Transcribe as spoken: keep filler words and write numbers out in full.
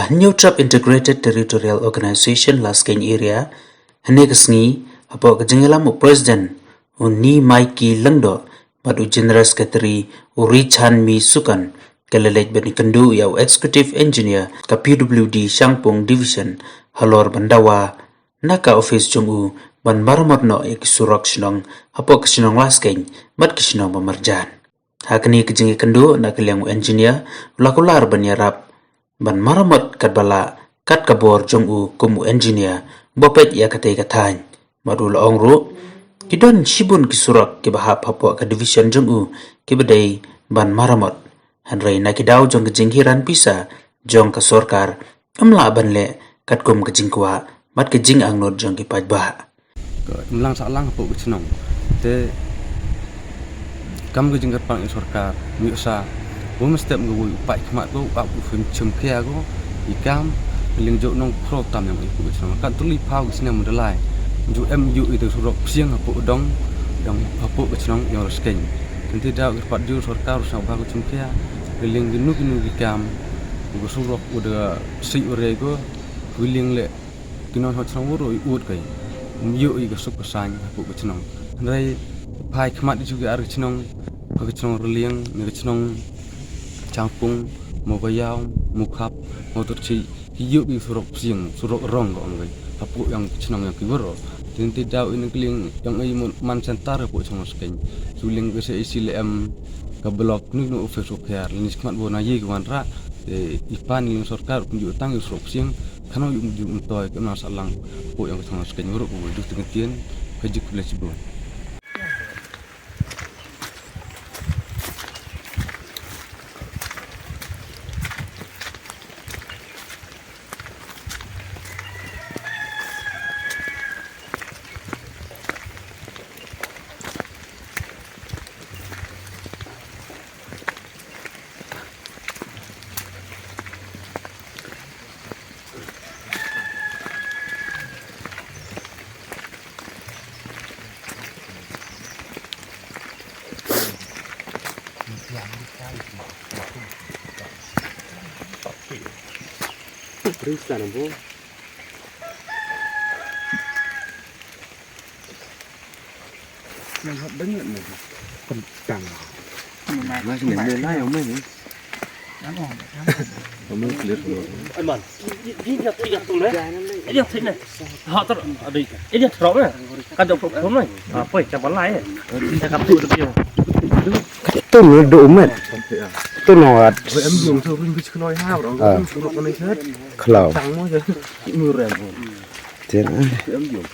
Hynñiewtrep Integrated Territorial Organization Laskeiñ Area, hynne ka sngi, hapoh ka jingïalam u President, u Ni Maiki Lyngdoh, bad u General Secretary, u Richan Mi Sukan, ka la leit ban ïakynduh ïa u Executive Engineer, ka P W D Shangpung Division, halor ban dawa, na ka office jong u, ban maramot noh ïa ki surok shnong, hapoh ka shnong Laskeiñ, bad ka shnong ba marjan. Ha kane ka jingïakynduh na ka liang u engineer, u la kular ban ïarap, ban maramot katba lah, kat ka bor jong u kum u engineer, ba peit ïa katei ka thaiñ. Bad u la ong ruh, ki don shibun ki surok kiba hap hapoh ka division jong u, kiba dei ban maramot. Hynrei na ki daw jong ka jinghiran pisa, jong ka sorkar, ym lah ban leh, katkum ka jingkwah, bad ka jingangnud jong ki paidbah. Ka imlang sahlang hapoh ka chnong. Te kam ka jingkyrpad ïa sorkar, ym ïoh sa. Bun step nga wei u paid khmat ko, u ap u phim chim khia ko, i kam, ka liang jong nong khro tam ïa hapoh ka chnong. Kat tylli phaw ka snem da lai. Ju em ju i te surok psiang hapoh dong, ïa hapoh ka chnong ïa Laskeiñ. Tynti daw kyrpad ju sorkar u sa ba ka chim khia, ka liang kinu kinu ki kam, ka surok u da si u re ko, ka liang le Ki nong ha chnong baroh i ut kai. Ym ïoh i ka suk ka saiñ hapoh ka chnong. Hynrei phai khmat i jong ki ar ka chnong, ha ka chnong Raliang, ne ka chnong Changpung, Mawkaïaw, Mawkhap, Mawtyrchi, ki ïoh i surok psiang, surok rong ka ong kai. Hapoh ïa ka chnong ïa ki baroh. Tynti daw i na ka liang ïa i man center hapoh chnong Laskeiñ. Ki liang ka C I C le em ka block nu nu office u pher. Lini khmat bo na ïa ki wanrah. Te i pan i liang sorkar u pynjur tang i surok psiang. Khana u ju myntoi ka na sahlang. Hapoh ïa ka chnong Laskeiñ ruh u duk teng ktien. Ka juk khublei shibun. Ring stan bo. Nang hap dang ngat nang. Kentang. Mas ni, ni lai, ong mai ni. Ong mai clear dulu. Ai man. Ini yang tiga tu ni. Ini yang tiga ni. Ha ter, ada. Ini yang teruk ni. Kan jauh teruk ni. Apa ya, siapa lai? Saya kaptu tu dia. Tu ni dua umat. Tu nawat. Em yung tu ring kecil noi ha orang. Ah. Suruh kena set. Kalau. Tang mo je. Murah mo. Tiada. Em yung.